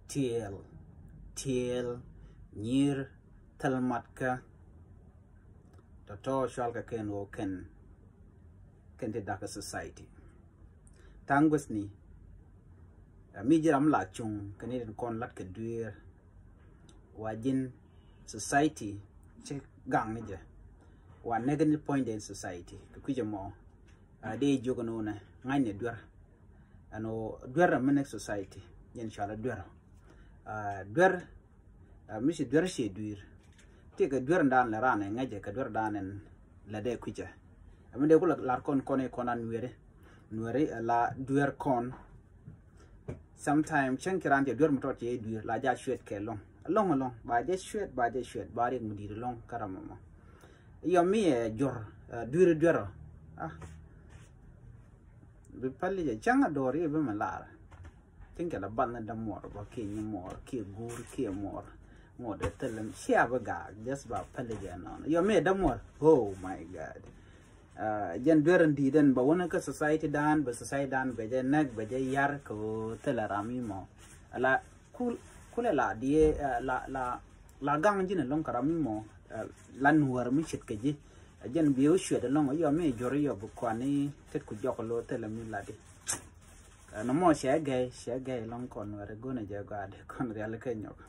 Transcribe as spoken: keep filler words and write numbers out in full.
tiɛɛl, tiɛɛl, nyir, thil matkä. Tɔ̱tɔ̱ cual kɛ kɛn ɣöö kɛn, kɛn ti da̱kä society. Tha̱a̱ŋ guäthni, ɛ, mi ji̱ ram la cuŋ kɛn ni tin kɔn lat kɛ dueer. Wa ji̱n society ci gaŋ ni jɛ. Wa nɛk ni puɔ̱nydɛ in society kɛ kui̱c ɛmɔ. Ɛ, dee jiök ɛn ɣöö nɛ ŋa̱cnɛ duer. Ɛn ɣöö duer ɛ mi nɛk society jɛn cual ɛ duer. Ɛ, duer, ɛ, mi ci duer ci dui̱r. Ti kɛ duer dan lɛ ran ɛ ŋäcɛ kɛ duer dan ɛn lɛ dee kui̱cɛ. Ɛ mi dee ku la lar kɔn kɔn i̱ kɔn an nueri. Nueri, ɛ, la duer kɔn. Sometime cäŋ ci ran cɛ duer mi tɔt cɛ dui̱r la ja cuet kɛ lɔŋ. Lɔŋ, lɔŋ. Ba jɛ cuet, ba jɛ cuet, ba riɛk mi di̱i̱t lɔŋ kä ram mɔ. Yɔ mi ɛ jor, ɛ, dui̱r duer ɔ. Ah. Bi päli jɛ cäŋ a dɔɔr i̱ bi mi lar. Tin kɛ la bal ni dämuɔr bä kiɛ nyimuɔr kiɛ guur kiɛ muɔr. Ŋuɔt ɛ thilɛ cia bi gaak, just ba päli jɛ nɔn. Yɔ mi ɛ dämuɔr. Oh my God. Ah, jɛn duer in di̱i̱t ɛn ba wunä kä society dan, bɛ society dan bɛ jɛ nɛk, bɛ jɛ yar kɛ ɣöö thilɛ ram imɔ. La kul, kulɛ la diɛ, ah, la, la, la gaŋ ji̱n ɛlɔŋ kɛ ram imɔ. Ah, la nuɔr mi ce̱tkɛ ji̱. Ah, jɛn bi wä cuɛt ɛlɔŋ, yɔ mi jor yɔ bi kuan i̱ tet ku jɔk lo̱ thilɛ mi la di. Ah, nɔmɔ cɛ gɛy, cɛ gɛy ɛlɔŋ kɔn nuɔr i̱ go̱n ɛ jɛ gɔaa di kɔn rial kɛ nyɔk.